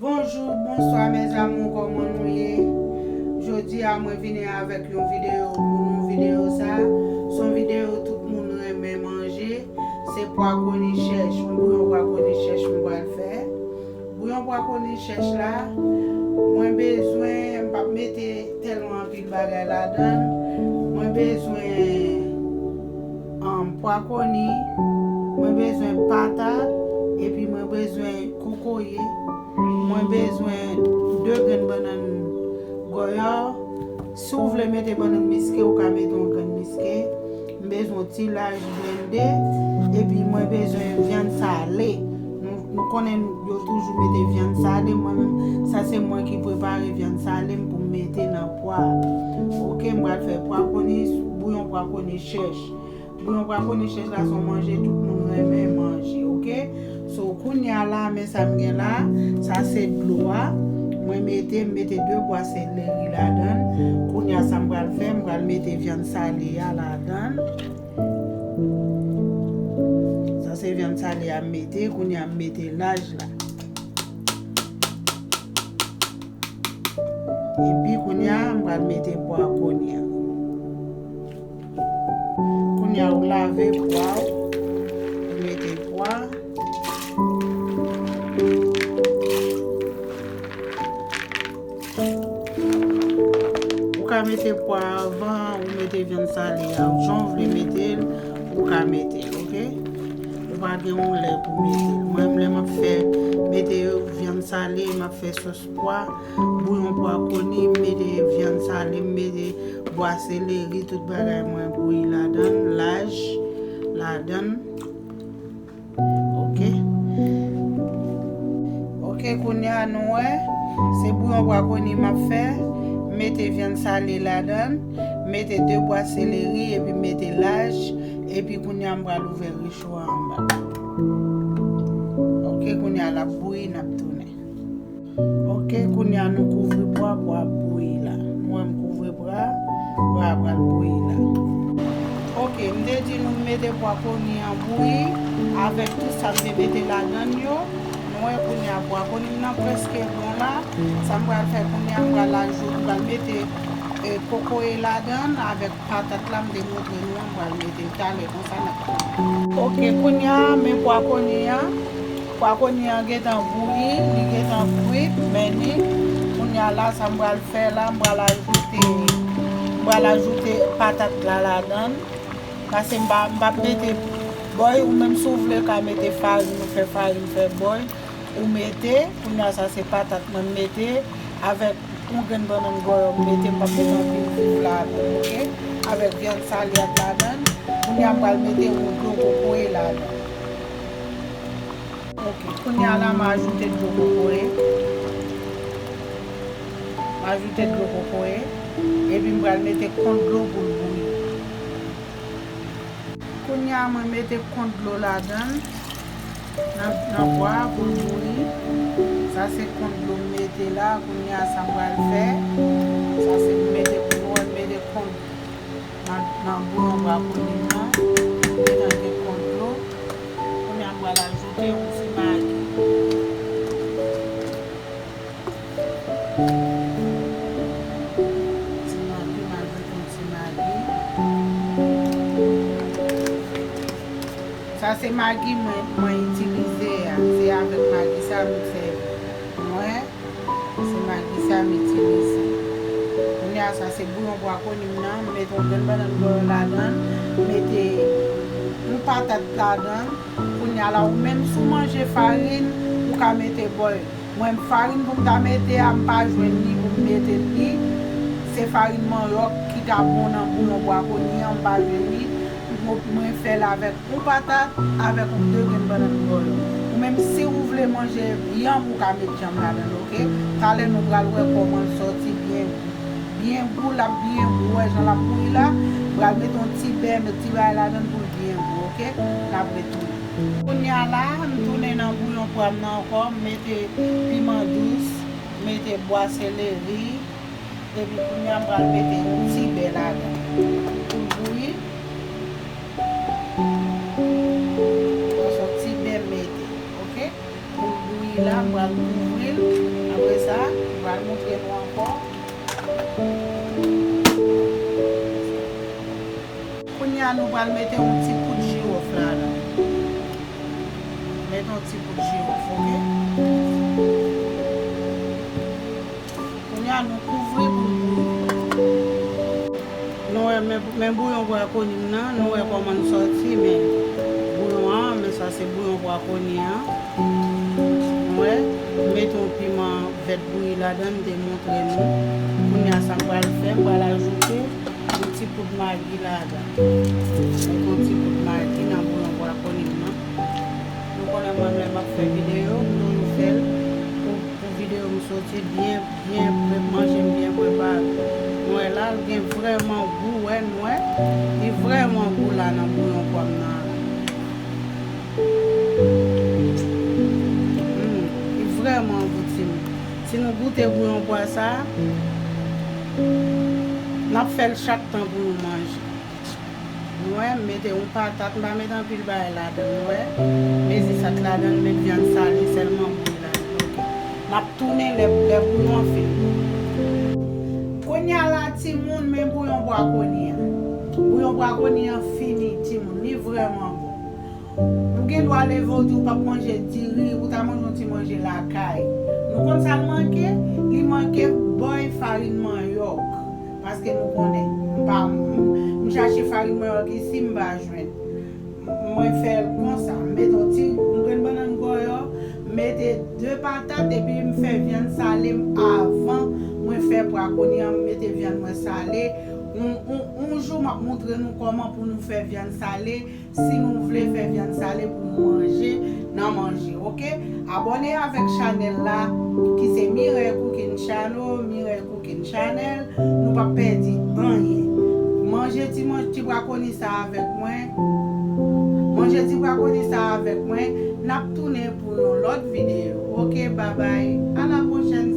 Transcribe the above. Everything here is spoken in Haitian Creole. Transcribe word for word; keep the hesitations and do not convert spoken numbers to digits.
Bonjou, bonswa, mes amours, kòman nou ye? Jodi a, mwen vini avèk yon videyo pou nou. Videyo sa, se yon videyo tout moun renmen manje. Se pwa koni chèch, yon bouyon pwa koni chèch mwen pral fè. Bouyon pwa koni chèch la, mwen bezwen, m p ap mete tèlman anpil bagay ladan l. Mwen bezwen, um, pwa koni, mwen bezwen patat, epi mwen bezwen kokoye, mwen bezwen de grenn bannann gòyò. Si w vle mete bannann miske, ou ka mete yon grenn miske. M bezwen yon ti laj blende, epi mwen bezwen vyann sale. Nou, nou konnen yo toujou mete vyann sale. Mwen menm, sa se mwen ki prepare vyann sale m pou m mete nan pwa. Oke, m pral fè pwa koni, bouyon pwa koni chèch. Bouyon pwa koni chèch la se yon manje tout moun renmen manje, oke? So, kounye a la, men sa m gen la, sa se dlo a. Mwen mete, m mete de bwa seleri ladan l. Kounye a, sa m pral fè, m pral mete vyann sale a ladan l. Sa se vyann sale a m mete, kounye a m mete laj la. Epi kounye a, m pral mete pwa koni a. Kounye a, ou lave pwa w, ou mete pwa. Ou ka mete pwa avan ou mete vyann sale a. Jan w vle mete l, ou ka mete l, oke? Ou pa gen yon lè pou mete l. Mwen menm, lè m ap fè, mete vyann sale, m ap fè sòs pwa, bouyon pwa koni, m mete vyann sale, m mete bwa seleri, tout bagay mwen bouyi ladan l, laj ladan l. Oke. Oke, kounye a nou wè, se bouyon pwa koni m ap fè. M mete vyann sale ladan l, m mete de bwa seleri, epi m mete laj, epi kounye a m pral ouvè recho a anba. Oke, kounye a l ap bouyi, n ap tounen. Oke, kounye a nou kouvri pwa, pwa ap bouyi la. Nou wè m kouvri pwa, pwa a pral bouyi la. Oke, m te di nou m mete pwa koni an bouyi avèk tout sa m te mete ladan l yo. Nou wè kounye a pwa koni m nan prèske bon la. Sa m pral fè kounye a, m pral ajoute, m pral mete, e, kokoye ladan l avèk patat la m te montre nou an, m pral mete l talè konsa n ap tounen. Oke, kounye a, men pwa koni an. Pwa koni an gentan bouyi, li gentan kwit, men ni. Kounye a la, sa m pral fè la, m pral ajoute, m pral ajoute patat la ladan l. Paske m pa, m p ap mete bòy, ou menm si w vle, w ka mete farin, ou fè farin, fè bòy, ou mete. Kounye a, sa se patat mwen m mete, avèk yon grenn bannann gòyò m mete, m p ap mete anpil viv ladan l, oke? Avèk vyann sale a ladan l. Kounye a, m pral mete yon dlo kokoye ladan l. Oke, kounye a la, m ajoute dlo kokoye. M ajoute dlo kokoye. Epi m pral mete kont dlo pou l bouyi. Kounye a, mwen mete kont dlo ladan l, nan, nan pwa a pou l bouyi. Sa se kont dlo m mete la. Kounye a, sa m pral fè, sa se m mete pou nou wè, m mete kont nan, nan bouyon pwa koni m nan. M mete antre kont dlo. Kounye a, m pral ajoute yon ti magi. Ti magi, m ajoute yon ti magi. Sa se magi mwen, mwen itilize a. Se avèk magi sa m sèvi. Mwen, se magi sa m itilize. Kounye a, sa se bouyon pwa koni m nan. M mete yon grenn bannann bòyò ladan l. M mete yon patat ladan l. Kounye a la, ou menm si w manje farin, ou ka mete bòy. Mwen, farin pou m ta mete a, m pa jwenn li pou m mete li. Se farin manyòk ki ta bon nan bouyon pwa koni an, m pa jwenn li. Mwen, mwen fè l avèk yon patat, avèk yon de grenn bannann bòyò. Ou menm, si ou vle manje yanm, ou ka met yanm ladan l, oke? Talè nou pral wè kòman l sòti byen, byen gou, l ap byen gou. Wè jan l ap bouyi la, pral mete yon ti bè, met ti bagay ladan l pou l byen gou, oke? N ap retounen. Kounye a la, m tounen nan bouyon pwa m nan ankò, m mete piman dous, m mete bwa seleri, epi kounye a m pral mete yon ti bè ladan l. Pou l bouyi, fò s on ti bè m mete, oke? Pou l bouyi la, m pral kouvri l. Apre sa, m pral montre nou ankò. Kounye a, nou pral mete yon ti poud jiwòf ladan. Mete yon ti poud jiwòf, oke? Kounye a, nou kouvri pou l bouyi. Nou wè, men, men bouyon bwa koni m nan, nou wè kòman l sòti, men bouyon an, men sa se bouyon bwa koni an. Nou wè, m mete yon piman vèt bouyi ladan, m te montre nou. Kounye a, sa m pral fè, m pral ajoute yon ti poud magi ladan. Mete yon ti poud magi nan bouyon bwa koni m nan. Nou konnen mwen menm, m ap fè videyo, m toujou fè l pou, pou videyo m soti byen, byen pre-, manje m byen prepare. Nou wè la, l gen vrèman gou, wè, nou wè. Li vrèman gou la nan bouyon pwa m nan la. Hmm, li vrèman gou, timoun. Si nou goute bouyon pwa sa, n ap fè l chak tan pou nou manje. Nou wè, m mete yon patat, m pa mete anpil bagay ladan, nou wè. M mezi sa k ladan, m met vyann sale, sèlman bouyi ladan. Oke. N ap tounen lè, lè bouyon an fin bouyi. Kounye a la, timoun, men bouyon bwa koni an. Bouyon bwa koni an fini, timoun, li vrèman bon. Ou gen dwa leve, ou di ou p ap manje diri, ou ta manje yon ti manje lakay. Nou konn sa l manke? Li manke bòy farin manyòk. Paske nou konnen, m pa, m, m chache farin manyòk isi, m pa jwenn. Mwen fè l konsa, m mete yon ti, yon grenn bannann gòyò, m mete de patat, epi m fè vyann sale m avan mwen fè bwa koni an, m mete vyann mwen sale. Yon, yon, yon jou, m ap montre nou kòman pou nou fè vyann sale. Si nou vle fè vyann sale pou nou manje nan manje, oke? Abòne avèk chanèl la, ki se Mireille Cooking Channel, Mireille Cooking Channel. Nou p ap pèdi anyen. Manje ti man-, ti bwa koni sa avèk mwen. Manje ti bwa koni sa avèk mwen. N ap tounen pou yon lòt videyo. Oke, babay. A la pwochèn.